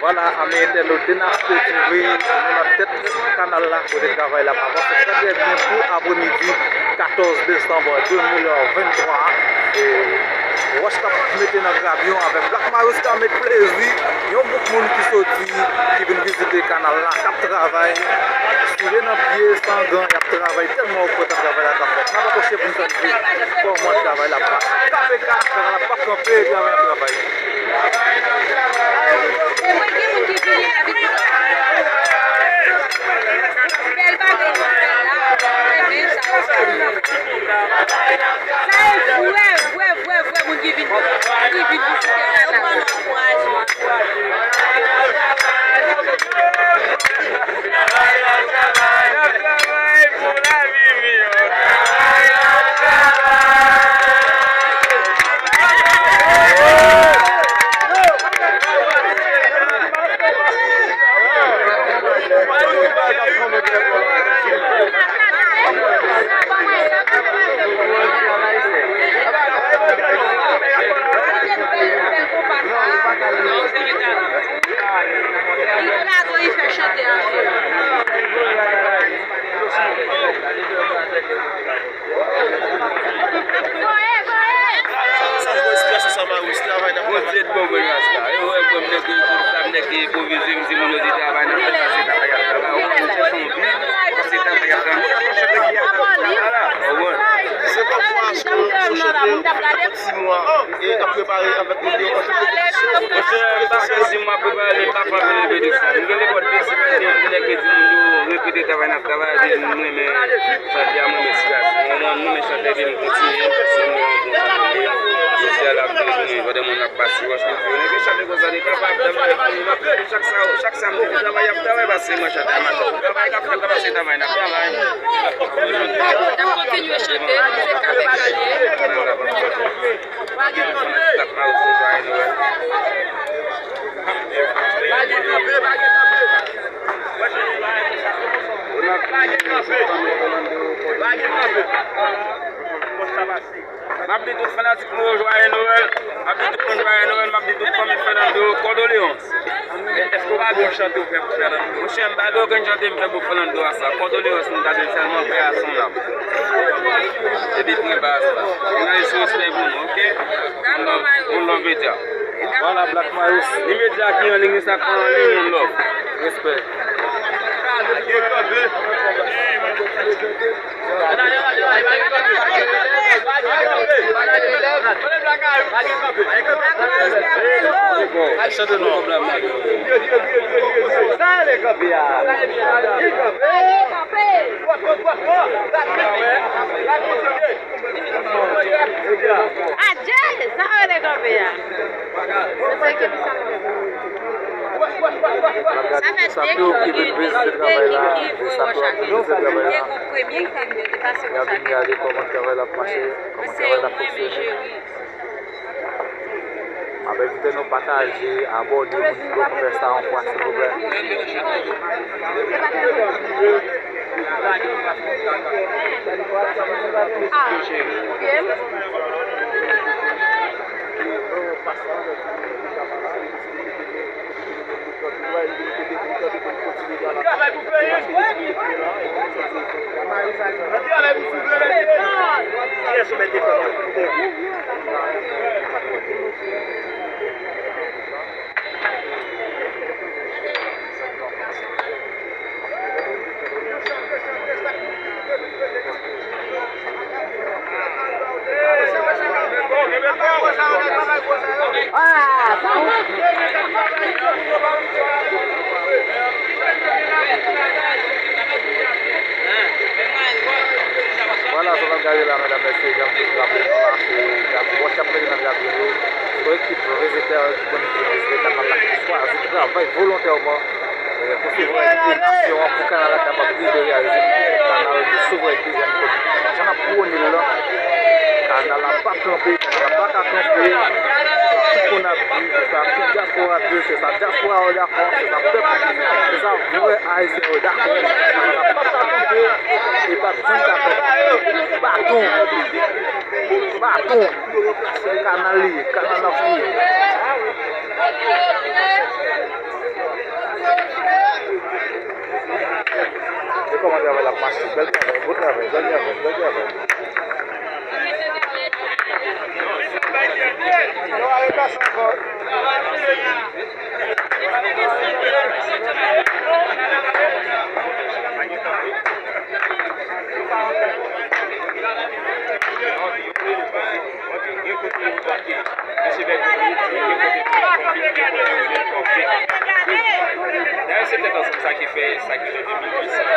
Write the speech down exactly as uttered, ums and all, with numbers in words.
Vwala, ami entènot Denasto T V, nou nan tèt kanal la, kote travay la ap avanse trè, trè byen pou apremidi katòz desanm de mil venntwa a. E wòch k ap mete nan grabyon avèk Black Marius k ap met plezi. Yon gwoup moun ki soti, ki vin vizite kanal la, k ap travay. Soulye nan pye, san gan, y ap travay tèlman yo kontan travay la k ap fèt. N ap apwoche pou n tande kòman travay la ap pase. K P K, kanal la p ap kanpe, travay la ap travay. Bèl bagay nou fè la, mwen renmen sa, sa. Sa e vrè, vrè, vrè, vrè moun ki vin, ki vin vizite kanal la. Sa se yon espresyon sa, Marius, travay n ap travay. Bondye t bon, bon rasta. E wè, bon, m nèg, bon, sa m nèg ki enpwovize, m di moun yo di travay n ap fè, pase travay y ap travay. Ou wè, nou chèche yon bi, pase travay y ap travay. Chèche ki ap travay la, ou wè. Se kòm fwa sou, sou chante, sou ti mwa, e ap prepare avèk moun yo, antre nan konpetisyon. Monchè, m pa fè si mwa prepare, m pa fè anpil repetision. M gen lekòl de semèn, gen nèg ki di moun yo repete travay n ap travay, epi m renmen chante a, m renmen sila. Mwen, mwen, m renmen chante, epi m kontinye, paske m renmen bon chante. Jodi a la, m vle tounen, pandan moun ap pase wòch, m ap vle chante konsa, de travay, travay, travay, chak sa, chak samdi, travay ap travay, paske mwen chante a mache. Travay k ap fèt la, paske travay n ap travay. N ap kontinye chante, se K P K li ye. M ap di tout fanatik mwen yo jwaye Nwèl. M ap di tout moun jwaye Nwèl. M ap di tout fanmi Fernando kondoleyans. Èske w pa gen yon chante w fè pou Fernando? Monchè, m pa gen okenn chante m fè pou Fernando a sa. Kondoleyans m ta jwenn sèlman, paix à son âme. Epi pwen bas la. N a sou respè pou nou, oke? Yon love, yon love medya. Vwala, Black Marius. Ni medya ki an liy, ni sa k pa an liy, yon love. Respè. Chante non. Sa le kanpe a. Kanpe. Adje, sa rele kanpe a. Se sa ke Sa fè de gwoup ki vin vizite travay la, de gwoup premye ki te vin yo te pase konsa. N ap vin gade kòman travay la ap mache, kòman travay la ap fonksyone. M ap envite nou pataje, abòne, moun ki poko fè sa yon fwa, silvouplè. Ah, ok. Travay pou peyi. Travay pou souvrenete. Kiyès ou mete kò nan peyi? Vwala, sa n ap gade la, medam, mesye, jan tout drapo yo pase, drapo wòch ap mete nan drapo yo. Se yon ekip vizitè ki konn vizite kanal la, ki chwazi travay volontèman. Eh, pou souvrènte nasyon an, pou kanal la kapab rive reyalize, pou kanal de souvrènte jan nou konn, jan n ap pwone l lan. Kanal la pa kanpe, kanal la pa ka kanpe. Tout moun ap Se sa dyaspora yo dakò, se sa pèp, se sa vrè Ayisyen yo dakò. Sa p ap ka kanpe, e p ap janm ka kanpe. Baton! Baton! Se kanal li ye, kanal n ap fouye. E kòman travay la ap mache? Bèl travay, bon travay, bèl travay, bèl travay. Dayè, se tèt ansanm sa ki fè, sa ki fè de mil uit san.